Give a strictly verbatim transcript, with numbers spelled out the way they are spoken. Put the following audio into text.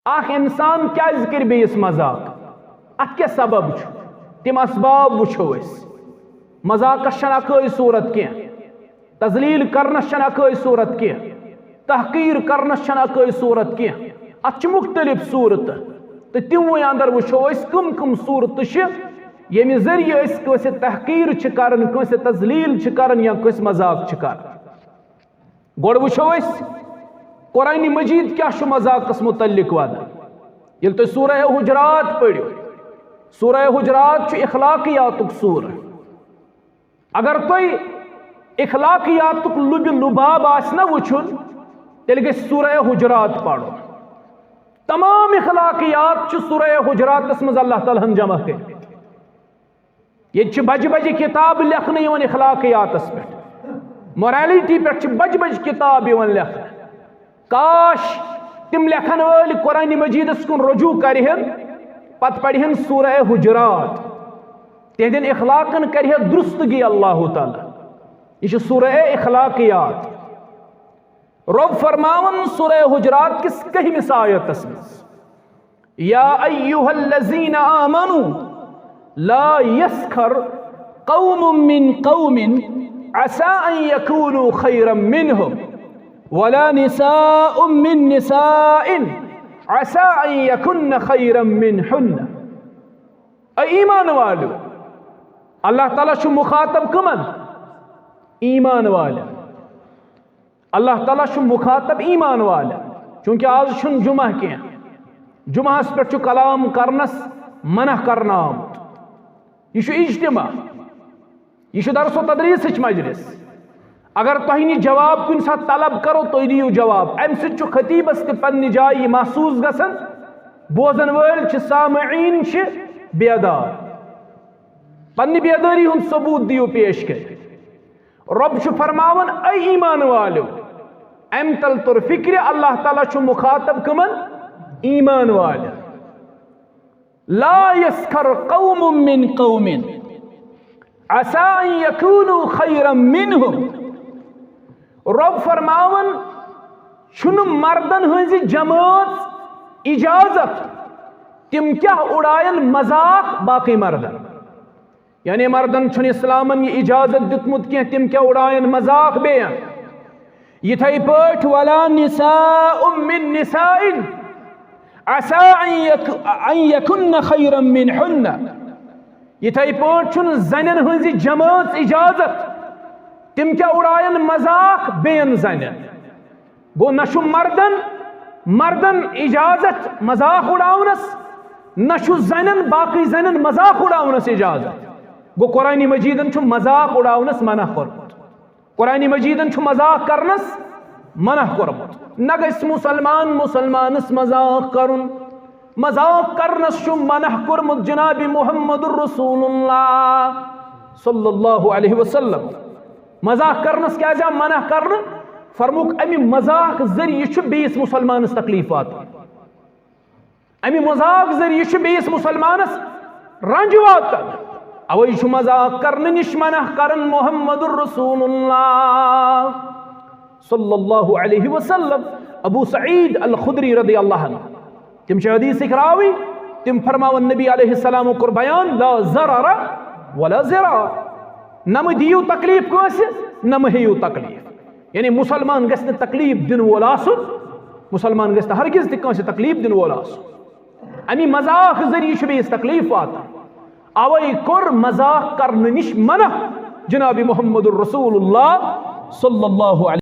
اکھ انسان کیازِ کرِ بیٚیِس مذاق؟ اتھ کیٛاہ سبب چھُ؟ تِم اسباب وٕچھو أسۍ۔ مذاقس چھنہٕ اکٲے صورت کینٛہہ، تذلیل کرنس چھنہٕ اکٲے صورت کینٛہہ، تحقیر کرنس چھنہٕ اکٲے صورت کینٛہہ۔ اتھ چھِ مختلف صورتہٕ، تہٕ تِموٕے اندر وٕچھو أسۍ کٕم کٕم صورتہٕ چھِ، ییٚمہِ ذٔریعہٕ أسۍ کٲنٛسہِ تحقیر چھِ کران، کٲنٛسہِ تذلیل چھِ کران یا کٲنٛسہِ مذاق چھِ کران۔ گۄڈٕ وٕچھو أسۍ، قرآن مجید کیٛاہ چھُ مذاقس متعلق ونان۔ ییٚلہِ تُہۍ سورہ حجرات پٔرِو، سورہ حجرات چھُ اخلاقیاتُک سورہ۔ اگر تۄہہِ اخلاقیاتُک لُبہِ لُباب آسہِ نہ وٕچھُن، تیٚلہِ گژھِ سورہ حجرات پرُن۔ تمام اخلاقیات چھِ سورہ حجراتس منٛز اللہ تعالیٰ ہن جمع کٔرِتھ۔ ییٚتہِ چھِ بجہِ بجہِ کتابہٕ لیکھنہٕ یِوان اخلاقیاتس پٮ۪ٹھ، موریلٹی پٮ۪ٹھ چھِ بجہِ بجہِ کتابہٕ یِوان لیکھنہٕ۔ کاش، تِم لیکھن وٲلۍ قرآن مجیدس کُن رجوع کرِہن، پتہٕ پرِہن سورہ حجرات، تِہنٛدٮ۪ن اخلاقن کرِہے درستگی اللہ تعالیٰ۔ یہِ چھُ سورہ اخلاقیات۔ رۄب فرماوان سورہ حجرات کِس کٔہمِس آیتس منٛز، یا ایھا الذین آمنوا لا یسخر قوم من قوم عسى ان يكونوا خيرا منهم ولا نساء من نساء عسى ان يكن خيرا منهن۔ اے ایمان والو، اللہ تعالیٰ چھُ مخاطب کمن؟ ایمان والٮ۪ن۔ اللہ تعالیٰ چھُ مخاطب ایمان والٮ۪ن، چونکہ آز چھُنہٕ جمعہ کینٛہہ، جمعہس پٮ۪ٹھ چھُ کلام کرنس منع کرنہٕ آمُت۔ یہِ چھُ اجتماع، یہِ چھُ درس و تدریسٕچ مجلس۔ اگر تۄہہِ نِش جواب کُنہِ ساتہٕ طلب کرو، تُہۍ دِیِو جواب۔ امہِ سۭتۍ چھُ خطیبس تہِ پننہِ جایہِ یہِ محسوس گژھان، بوزن وٲلۍ چھِ، سامعین چھِ بیدار۔ پننہِ بیدٲری ہُنٛد ثبوت دِیِو پیش کٔرِتھ۔ رۄب چھُ فرماوان، اے ایمان والو، امہِ تل توٚر فکرِ، اللہ تعالیٰ چھُ مخاطب کمن؟ ایمان والٮ۪ن۔ لا یسخر قوم من قوم عسى ان يكونوا خيرا منهم۔ رۄب فرماوان، چھُنہٕ مردن ہٕنٛزِ جمٲژ اجازت، تِم کیٛاہ اُڑاین مذاق باقٕے مردن۔ یعنی مردن چھُنہٕ اسلامن یہِ اجازت دیُتمُت کینٛہہ تِم کیٛاہ اُڑاین مذاق بیٚین۔ یِتھے پٲٹھۍ ولا نساء من نساء عسى ان يك- ان يكن خيرا منهن۔ یِتھے پٲٹھۍ چھُنہٕ زنٮ۪ن ہٕنٛزِ جمٲژ اجازت تِم کیٛاہ اُڑاین مذاق بیٚین زنٮ۪ن۔ گوٚو، نہ چھُ مردن، مردن اجازت مذاق اُڑاونس، نہ چھُ زنٮ۪ن، باقٕے زنٮ۪ن مذاق اُڑاونس اجازت۔ گوٚو، قرآن مجیدن چھُ مذاق اُڑاونس منع کوٚرمُت۔ قرآن مجیدن چھُ مذاق کرنس منع کوٚرمُت۔ نہ گژھِ مسلمان مسلمانس مذاق کرُن۔ مذاق کرنس چھُ منع کوٚرمُت جناب محمد رسول اللہ صلی اللہ علیہ وسلم۔ مذاق کرنس کیازِ آو منع کرنہٕ؟ فرموک، امہِ مذاق ذٔریعہٕ چھُ بیٚیِس مسلمانس تکلیف واتان۔ امہِ مذاق ذٔریعہٕ چھُ بیٚیِس مسلمانس رنج واتان۔ اوے چھُ مذاق کرنہٕ نِش منع کران محمد رسول اللہ صلی اللہ علیہ وسلم۔ ابو سعید الخدری رضی اللہ عنہ، تِم چھِ حدیثٕکۍ راوی، تِم فرماوان، نبی علیہ السلام کوٚر بیان، لا ضرر ولا ضرار، نہ مہٕ دِیِو تکلیف کٲنٛسہِ، نہ مہٕ ہیٚیِو تکلیف۔ یعنی مسلمان گژھِ نہٕ تکلیف دِنہٕ وول آسُن، مسلمان گژھِ نہٕ ہرگز تہِ کٲنٛسہِ تکلیف دِنہٕ وول آسُن۔ امی مذاق ذٔریعہٕ چھُ بیٚیِس تکلیف واتان۔ اوے کوٚر مذاق کرنہٕ نِش منع جناب محمد رسول اللہ صلی اللہ علیہ